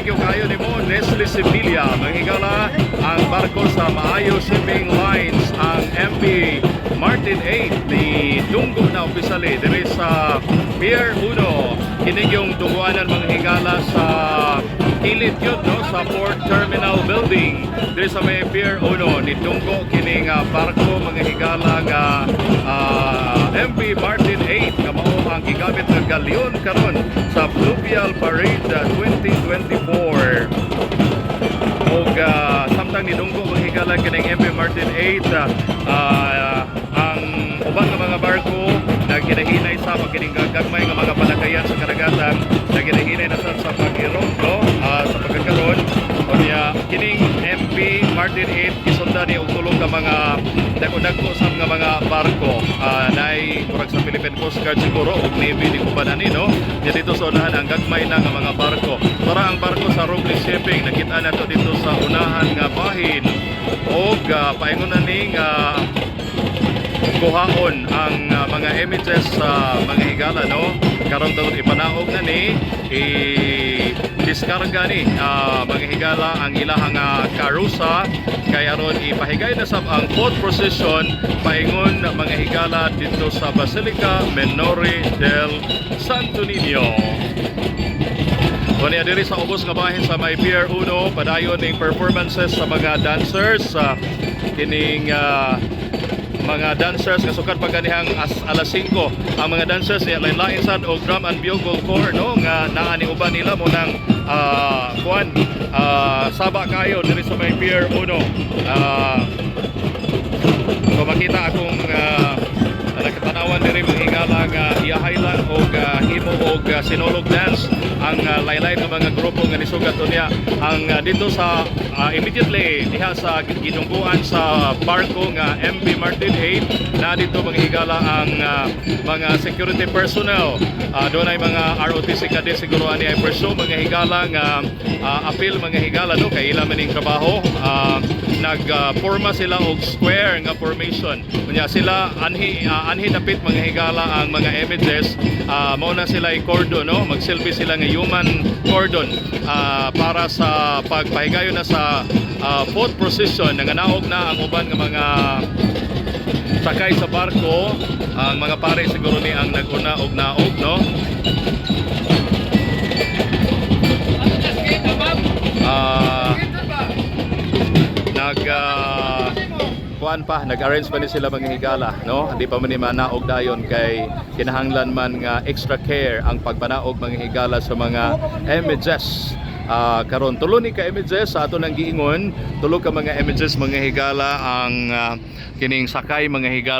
Thank you kayo nimo, Nestle Sevilla. Mga higala, ang barko sa Maayo Shipping Lines, ang MV Martin 8 ni dunggo na officially diri sa Pier 1. Kini yung dungguanan, mga higala, sa kilid yun, no, sa Port Terminal Building diri sa may Pier 1. Ni dunggo kining barko, mga higala, nga MV Martin 8 nga mao ang gigamit nga galyon karon sa Fluvial Parade 2024. Og samtang nidunggo, mga higala, kining MV Martin 8, ang uban nga mga barko naghinahinay sa pagkining gagmay nga mga palakayan sa karagatan, naghinahinay na sa pag-irog, no, sa pagkakaron. Unya kining MV Martin 8 gisundan ni og tulo ka mga dagko-dagko sa mga barko, nay murag sa Philippine Coast Guard siguro ug Navy ni uban ani, no. Nya dito sa unahan ang gagmay na nga mga barko para ang barko sa Roble Shipping, nakita nato dito sa unahan nga bahin og paingon na ni nga kuhaon ang mga images sa mga higala, no, karon tungod ipanaog na ni, i diskarga ni, mga higala, ang ilahang karusa kay aron ipahigay na sab ang fourth procession paingon, mga higala, dito sa Basilica Minore del Santo Niño. Unya diri sa ubos nga bahin sa may Pier 1, padayon ning performances sa mga dancers sa kining mga dancers nga sukad pa ganihang alas 5. Ang mga dancers niya lain-lain sad og drum and bugle corps, no, nga naa ni uban nila mo nang kuan, saba kayo diri sa may Pier 1. So makita akong nakatanawan diri, mga higala, nga iyahay lang og himo og sinulog dance ang laylay nga mga grupo nga nisugat. Unya ang dito sa immediately diha sa gidungguan sa barko nga MV Martin 8 na dito, mga higala, ang mga security personnel. Doon ay mga ROTC cadet siguro ani ay preso, mga higala, nga apil, mga higala, no, kay ila man ning trabaho. Nagporma sila og square nga formation. Unya sila anhi dapit, mga higala, ang mga images. Mao na sila ay cordon, no, magsilbi sila nga human cordon para sa pagpahigayon na sa fourth procession. Nanganaog na ang uban nga mga sakay sa barko. Ang mga pare siguro ni ang naguna og naog, no. Nag kuan pa, nag-arrange pa ni sila, mga higala, no. Hindi pa man ni manaog dayon kay kinahanglan man nga extra care ang pagpanaog, mga higala, sa mga images. Karon tulo ni ka images sa ato nang giingon, tulo ka mga images, mga higala, ang kining sakay, mga higala.